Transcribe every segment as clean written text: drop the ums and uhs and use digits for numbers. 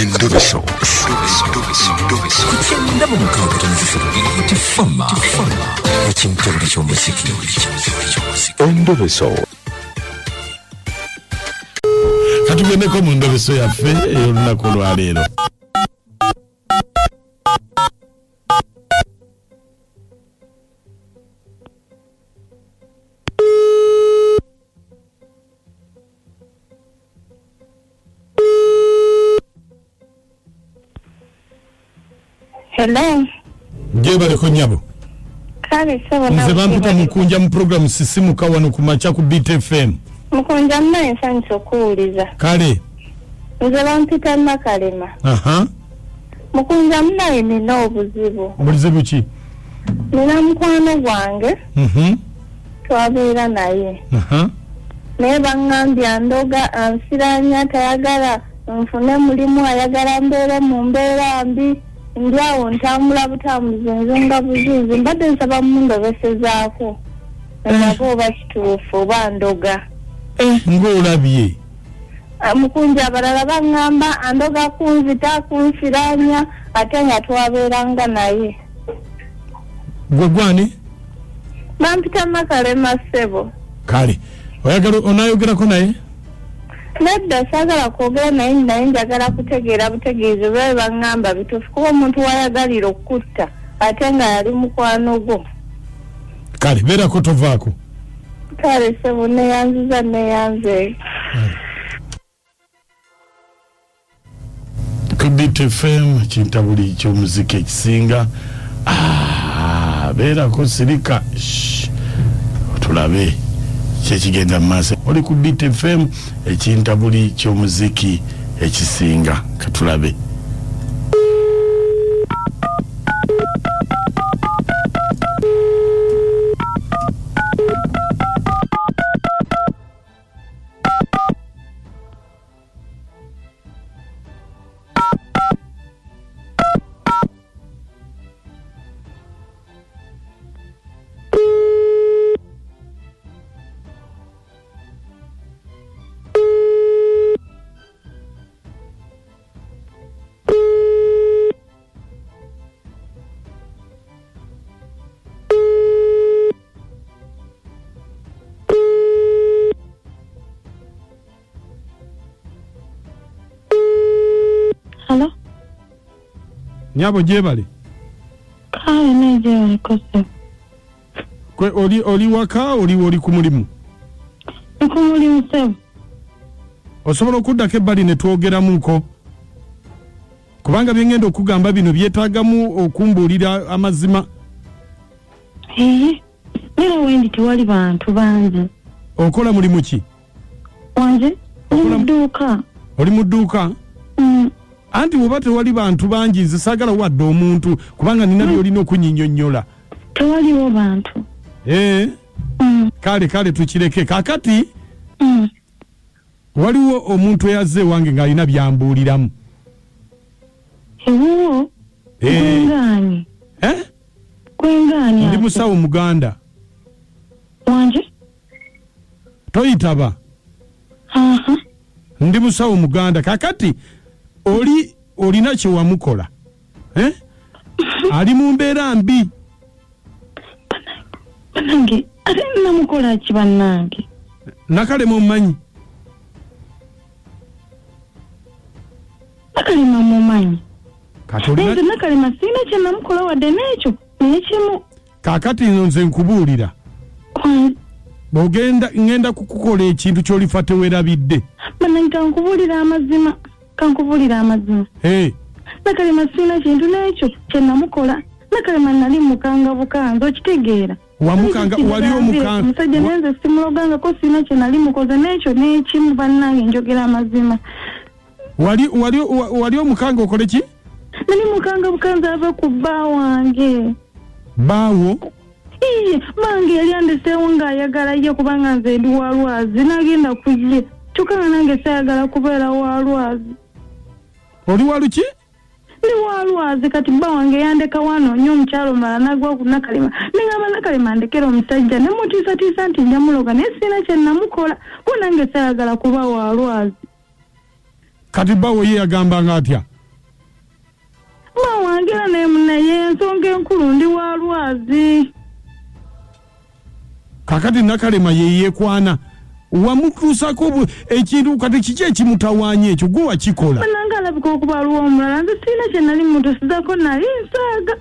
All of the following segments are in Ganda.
Endobeso. Ku 96.3 Tifama ekintabuli ky'omuziki. Endobeso. Katugendeko mu ndobeso yaffe ey'olunaku olwaleero. Hello. Gyebaleko nnyabo. Kale ssebo. Nze bampita Mukunja mu programu Sisimuka wano ku makya ku Beat FM. Mukunja munaye, nsanyusa okuwuliza. Kale. Nze bampita Nakalema. Mukunja munaye, nina obuzibu. Obuzibu ki? Nina mukwano gwange, twabeera naye. Naye baŋŋambye andoga, ansiranya, tayagala nfune mulimu, ayagala mbeere mu mbeera mbi. Ndi awo ntambula butambuzi, nzunga buzuuzi. Mbadde nsaba mundobesezaako ndabe oba kituufu oba ndoga. Ng'olabye. Ah, Mukunja, abalala baŋŋamba andoga kunzita, kunsiranya, ate nga twabeeranga naye. Gwe gwani? Bampita Makalema ssebo. Kale, oyagala onayogerako naye? Nedda, saagala kwogera naye, naye njagala kutegeera butegeezi oba bye baŋŋamba bituufu, kuba omuntu wayagalira okukutta ate nga yali mukwano gwo. Kale, beerako, tovaako. Kale ssebo, neyanziza, neyanze. Ku Beat FM, kintabuli ky'omuziki ekisinga. Ah, beerako, sirika. Shh. Tulabe kyekigenda mu maaso. Oli ku Beat FM, ekintabuli ky'omuziki ekisinga. Katulabe. Hello? Nyabo, gyebale. Kale, nejewaliko ssebo. Kwe oli waka, oli ku mulimu? Ndi ku mulimu ssebo. Osobola okuddako ebbali ne twogeramuko, kubanga byengenda okugamba bino byetaagamu okumbuulira amazima. Ee, era wendi tewali bantu bangi. Okola mulimu ki? Wanje ndi Okola mu dduuka. Oli mu dduuka? Mm. Anti bw'oba tewali bantu bangi, nze saagala wadde omuntu, kubanga nina byolina okunyinyonnyola. Tewaliwo bantu. Ee. Kale, tukireke kakati. Waliwo omuntu eyazze ewange ng'alina byambuuliramu. Ewuwo? Eh. Gwengaani? Eh? Gwengaani Ndi ate? musawo muganda. Wanje? Toyitaba. Aha. Ndi musawo muganda. Kakati oli olina kye wamukola, eh? Ali mu mbeera mbi. Bannange, ate namukola ki bannange? Nakalema omumanyi? Nakalema mumanyi. Kati olina Nze Nakalema sirina kye namukola wadde n'ekyo n'ekimu. Kakati nze nkubuulira. Wanje? Bw'ogenda, ŋŋenda kukukola ekintu ky'olifa teweerabidde. Bannange, kankubuulira amazima, kankubuulira amazima. Hey. Nakalema sirina kintu n'ekyo kye namukola. Nakalema nali mukanga bukanzi, okitegeera? Wamukanga? Wali omukanga? Omusajja naye nze simulogangako, sirina kye nali mukoze n'ekyo n'ekimu. Bannange, njogera amazima. Wali omukanga okole ki? Nali mukanga bukanzi ava ku bba wange. Baawo? Iye, bange yali andeseewo ng'ayagala ye, kubanga nze ndi wa lwazi, n'agenda ku ye, kyokka nga nange saayagala kubeera wa lwazi. Oli waluki? Ndi wa lwazi. Kati bba wange yandeka wanoonya omukyalo omulala, nagwa ku Nakalema. Neŋŋamba Nakalema ndekera omusajja, ne mutiisatiisa nti nja muloga, naye sirina kye namukola, kuba nange saayagala kuba wa lwazi. Kati bbawo ye yagambanga atya? Bba wange era naye munaye ensonga enkulu ndi wa lwazi. Kakati Nakalema yeyeekwana wamutuusako ekintu, kati kiki ekimutawaanya ekyo gwe wakikola? Bannange alabika okuba aliwo omulala, nze sirina kye nali mutuusizako, nali nsaaga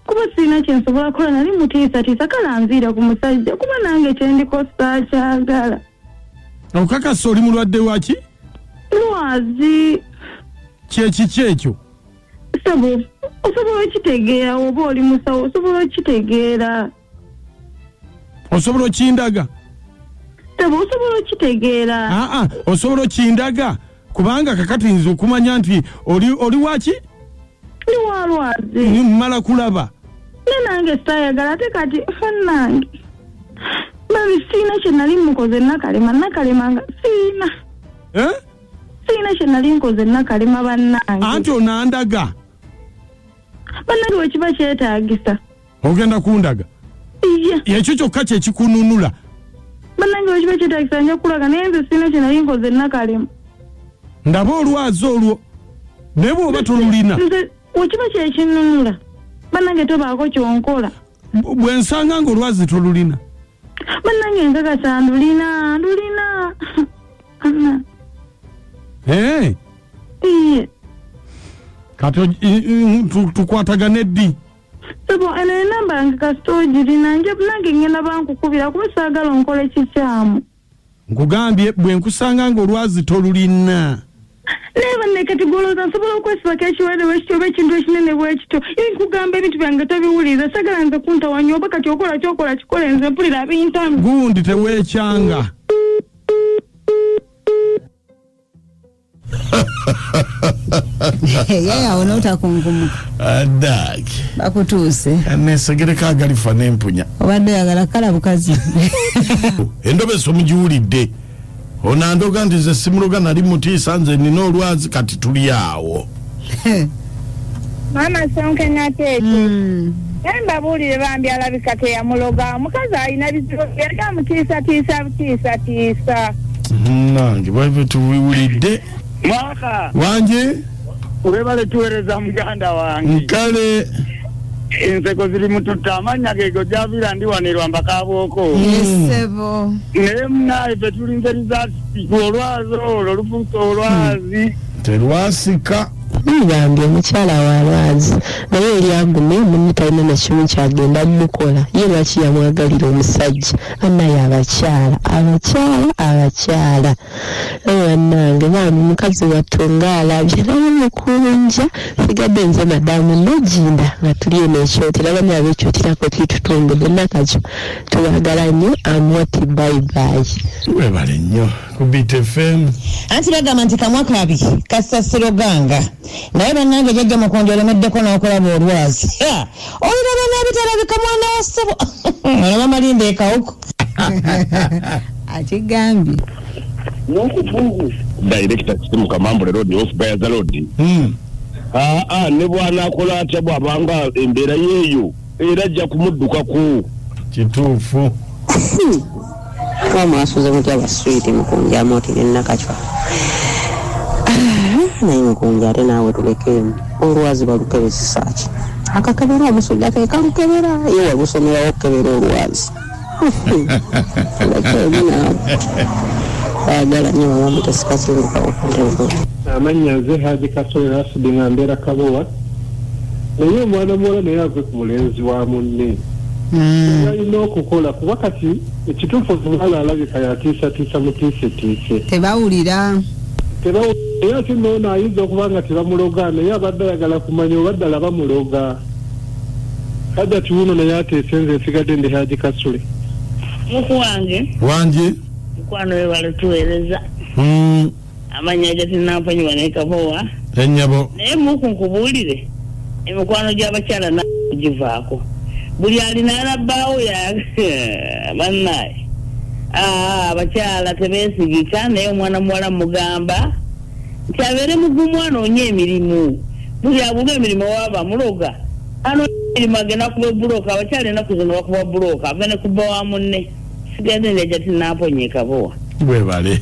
kuba sirina kye nsobola kukola, nali mutiisatiisa kale anviira ku musajja kuba nange kye ndiko saakyagala. Okakasa oli mulwadde waki? Lwazi. Kyekiki ekyo? Ssebo osobola okitegeera oba oli musawo osobola okitegeera. Osobola okindaga? Ssebo osobola okitegeera. Aa, osobola okindaga kubanga kakati nze okumanya nti oli waki? Ndi wa lwazi. Mmala kulaba. Ne nange saayagala ate kati bannange babi sirina kye nali mukoze Nakalema, Nakalema nga sirina. Eh? Sirina kye nali nkoze Nakalema bannange. Anti onandaga. Bannange bwe kiba kyetaagisa. Ogenda kundaga? Iya. Ekyo kyokka kye kikununula. Bannange bwe kiba kyetaagisa nja kulaga naye nze sirina kye nali nkoze Nakalema. Ndaba olwazi olwo naye bw'oba tolulina. Nze bwe kiba kye kinnunula bannange tobaako ky'onkola. Bwe nsanga ng'olwazi tolulina. Bannange nkakasa ndulina, ndulina. Eh. Iye. Kati tukwatagane ddi? Sebo eno enamba yange kasita ogirina nje nange ngenda bankukubira kuba saagala onkole kikyamu. Nkugambye bwe nkusanga ng'olwazi tolulina. Naye banne kati gw'olowooza nsobola okwesibako ekirwadde bwe kityo oba ekintu ekinene bwe kityo. Ye nkugamba ebintu byange tobiwuliriza, saagala nze kuntawanya oba kati okola ky'okola kikole nze mpulira bintamye. Gundi teweekyanga. Yeye awo n'otakunkumuka. Adaki. Bakutuuse. Nesegereko agalifa n'empunya. Obadde oyagala kala bukazi. Endobeso mugiwulidde. Ono andoga nti nze simuloga nali mutiisa nze nina olwazi kati tuli awo. Maama Sonke Nateete. Naye mbabuulire bambi alabika teyamuloga. Omukazi alina bizibu yali amutiisatiisa butiisatiisa. Nange bwebwe tubiwulidde. Mwaka. Wange. Webale tuweereza muganda wange. Nkale. Enseko ziri mututta amannya geego gy'aviira ndi wano e Lwamba Kabooko. Yesebo. Naye munaaye ffe tulinze rizaati olwazi olwo lufuuse olwazi. Terwasika. Bambi omukyala wa lwazi naye oli agume munne talina na kimu kyagenda mukola ye lwaki yamwagalira omusajja annaye abakyala abakyala abakyala bannange bambi mukazi wattu ng'alabye naye mukunja sigadde nze madamu Nojinda nga tuli eno ekyotera bani ab'ekyoterako tuli tutumbudde Nakakyo tubagala nnyo amwati bye bye. Webale nnyo ku Beat FM. Anti bagamba nti kamwa kabi kasasiro ganga naye bannange jjajja Mukunja olemeddeko n'okulaba olwazi. Oliraba n'ebitalabika mwana wa ssebo. Olaba malinda ekawuku. Akigambye. N'okufungu. Director Kisimu Kamambule Road, Off Gayaza Road. Aa, ne bw'anaakola atya bw'abanga embeera yeeyo era ajja kumuddukako. Kituufu. Kuba mwasuze mutya ba sweet Mukunja Amoti ne Nakacwa. Naye Mukunja ate naawe tulekeemu olwazi balukebezesa ki? Akakebera omusujja ke kalukebera ye walusomerawo okukebera olwazi. Tulekeemu naawe. Baagala nnyo mama mutesikasingukawo. Amannya nze Haji Kasole Rasidi nga mbeera Kabowa. Naye omwana muwala naye ave ku mulenzi wa munne. Alina okukola kuba kati ekituufu omuwala alabika yatiisatiisa mutiisetiise. Tebawulira. Naye ate noono ayinza okuba nga tebamuloga naye abadde ayagala kumanya oba ddala bamuloga. Hajati wuno naye ateese nze nsigadde ndi Haji Kasule. Muku wange. Wange. Mukwano webale tuweereza. Amannya ga Tinampanyiwa ne Kabowa. Ennyabo. Naye muku nkubuulire emikwano gy'abakyala nagivaako. Buli alina alabbaawo ya bannaye. Abakyala tebeesigika naye omwana muwala mugamba nti abeere mugumu anoonye emirimu. Buli abulwa emirimu waaba muloga. Anoonye emirimu agenda kuba bulooka abakyala ennaku zino bakuba bulooka ava ne kubba wa munne. Sigadde ndya Tinamponye Kabowa. Webale.